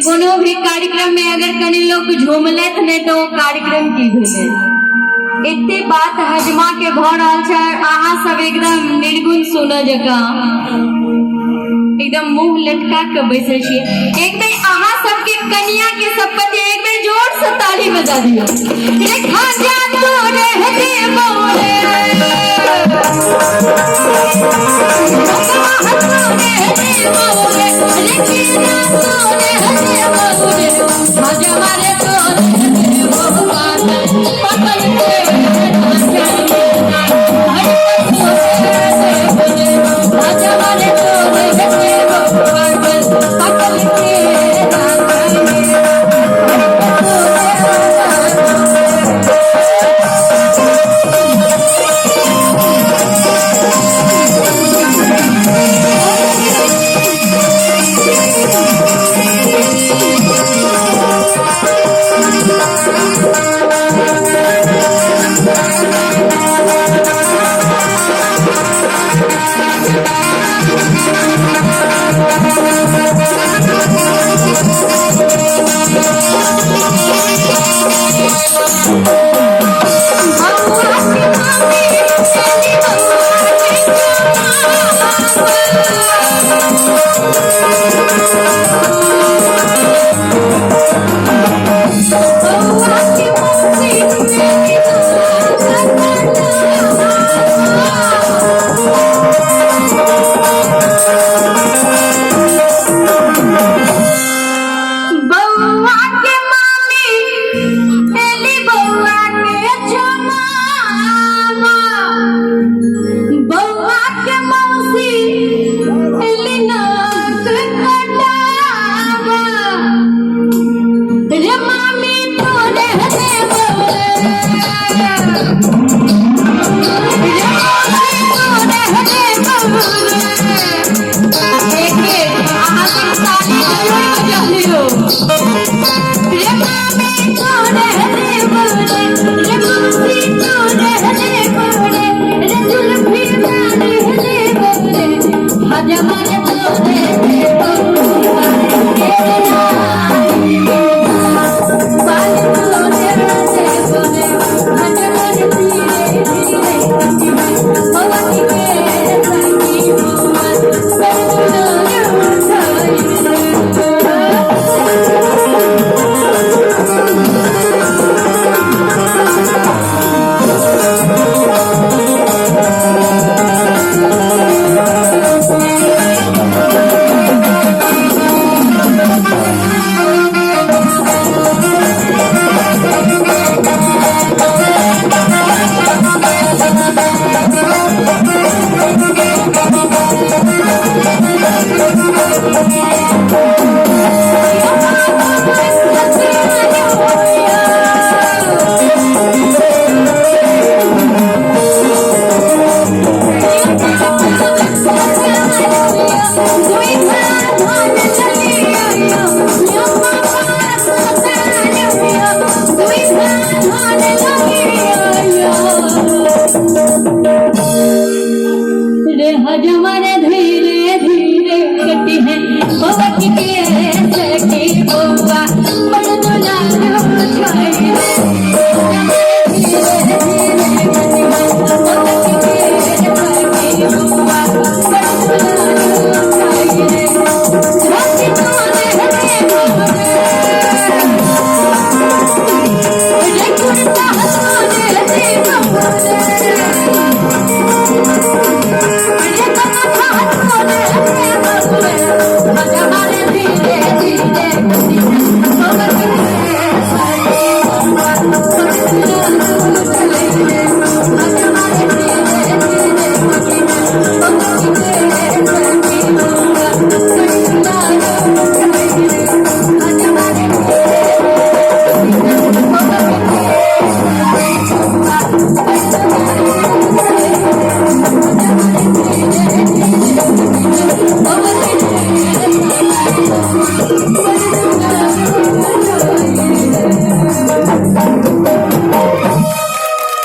कोनो भी कार्यक्रम में अगर कनी लोग झूमलथि नहि तऽ ओ कार्यक्रम की भेलै। एते बात हजमा के भऽ रहल छै, अहाँ सब एकदम निर्गुण सुनऽ जकाँ एकदम मुंह लटका के बैसल छियै। एक बेर अहाँ सबके कनिया के सपति एक बेर जोर से ताली बजा दियौ। रे खाजा तोरे देबो रे, बौआ के मामी एली बौआ के छमामा, बौआ के मौसी एली नाक कटावा, रे मामी तोरे देबो रे, रे मौसी तोरे देबो रे। एक बेर अहाँ सब ताली जरूर बजा लियौ। रे मामी तोरे देबो रे, रे मौसी तोरे देबो रे, रे जुल्फी मारी देबो रे, हजमा रे तोरे देबो रे, बाल तोरे देबो रे, हजमा रे धीरे धीरे कटिहे पवन के सखी बौआ बड़ दुलार छाई रे। रे हजमर धीरे धीरे कटी है पवक के सखी बौआ बड़ दुलारू छाई रे, धीरे धीरे कटी है पवक के सखी बौआ बड़ दुलारू छाई रे, धोती तोरे देबो रे, रे कुर्ता तोरे देबो रे।